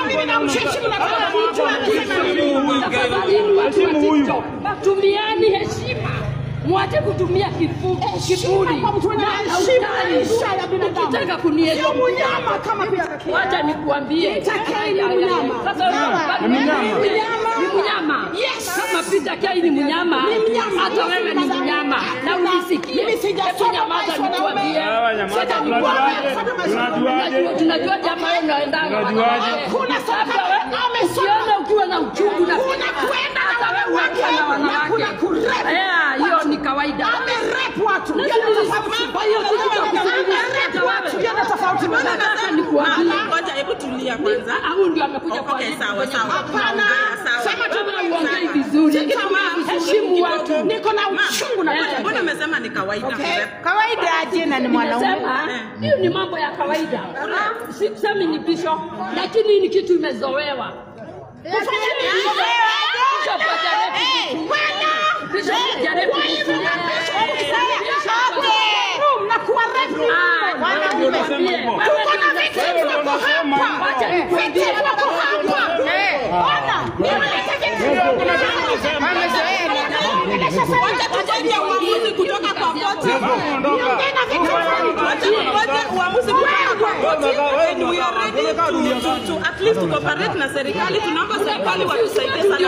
Mimi namheshimu na kujua nini. Tafadhali watu wa TikTok, tumiani heshima. Mwache kutumia kiburi kwa mtu mwenye na heshima utani. ya binadamu. Ukitaka kuniheshimu, Sio mnyama kama Peter K. wacha nikuambie. Peter K ni mnyama. Sasa Ni mnyama. ni mnyama. Yes. Kama Peter K ni mnyama, Ni mnyama. hata wewe ni mnyama. Na unisikie. Mimi sijasoma Hebu nyamaza maisha wanaume. nikuambie. Sawa, nyamaza. Sasa Tunajuaje? Tunajua jamaa wewe unaendanga na Tunajuaje? wanawake. Kuna soka. Labda wewe Amesoma. ukiona ukiwa na uchungu na Kuna kwenda na hata wewe wanawake unaenda na na wanawake. kuna kurep. Eh, hiyo ni kawaida. Amerep watu. Na Hiyo si ni tofauti. kwa hiyo sisi Amerep watu. Hiyo ni tofauti. Nataka nikuambie. Ngoja, hebu tulia kwanza. Huyu ndio amekuja kwa Okay, sawa sawa. Hapana. Sawa. Sema tu Wewe uongei vizuri. Heshimu watu. Niko na uchungu na Peter K. Mbona umesema ni kawaida? Okay. Kurep? Kawaida aje na ni mwanaume. Nimesema hiyo ni mambo ya kawaida. Sisemi ni bisho, lakini hii ni kitu imezoewa. Kufanya nini? Bishop hajaribu. Bishop hajaribu kutulia. Room na kuwa rep ni Ah, Wanaume. Tuko na victims wako hapa. Wacha nikuambie. Victims wako hapa. Ona, nimeleta victims. Wacha tungoje uamuzi kutoka kwa koti. Niongee na victims. Wacha tungoje uamuzi kutoka kwa koti. And we are ready to at least to cooperate na serikali. Tunaomba serikali watusaidie sana.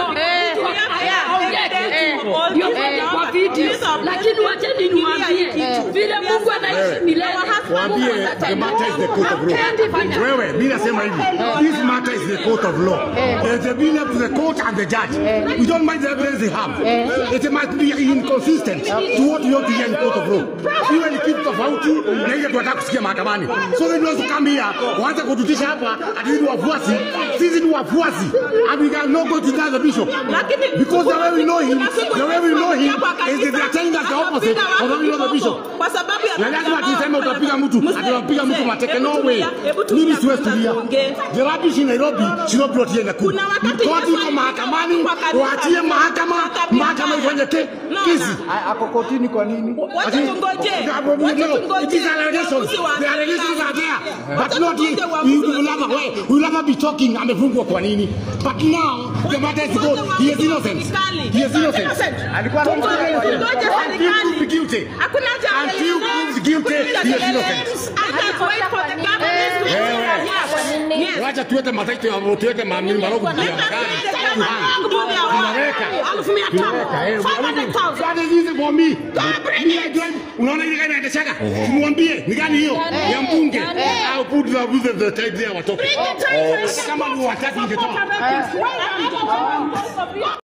Ndio kwa video, lakini wacheni niwaambie vile Mungu anaishi milele. Waambie the matter is the court of law. Wewe, mimi nasema hivi. This matter is the court of law. There's a bill up to the court and the judge. We don't mind the evidence they have. It must be inconsistent to what we ought to hear in court of law. Iwe ni kitu tofauti na ile tunataka kusikia mahakamani. So they want to come here, waanze kututisha hapa ati ni wafuasi. Sisi ni wafuasi. And we cannot go to the bishop. Lakini Because the way we know him, the way we know him is that they are telling us the opposite of the way we know the bishop. Kwa sababu ya Na lazima tuseme utapiga mtu, utapiga mtu mateke, no way. Mimi siwezi tulia. The rubbish in Nairobi should not be brought here in Nakuru. Kuna wakati Koti Yesu iko mahakamani, kwa kanisa. waachie mahakama, Tabia mahakama mbaya. ifanye No, kesi. Ako kotini kwa nini? Wacha tungoje. Wacha tungoje. It is allegations. Uamuzi wa The allegations are there. Wacha But not tungoje we uamuzi will wa never, we will never be talking amefungwa kwa nini. But now the matter is good. He is innocent. He is innocent. Alikuwa na Tungoje Until serikali. proved guilty. Hakuna haja ya Until proved guilty, he is innocent. I can't wait for the government to Wewe. Yes. Yes. Wacha tuweke mataito ya tuweke maamini marogo ya Let us magari. let the government do their work. Tunaweka. 500,000. Tunaweka, eh. 500,000. That is easy for me. Me, I drive. Unaona ile gari inaendeshaga? Mwambie ni gani hiyo ya mbunge. I'll put the type there watoke. Bring the title. Hata kama ni watatu ningetoa. Well done.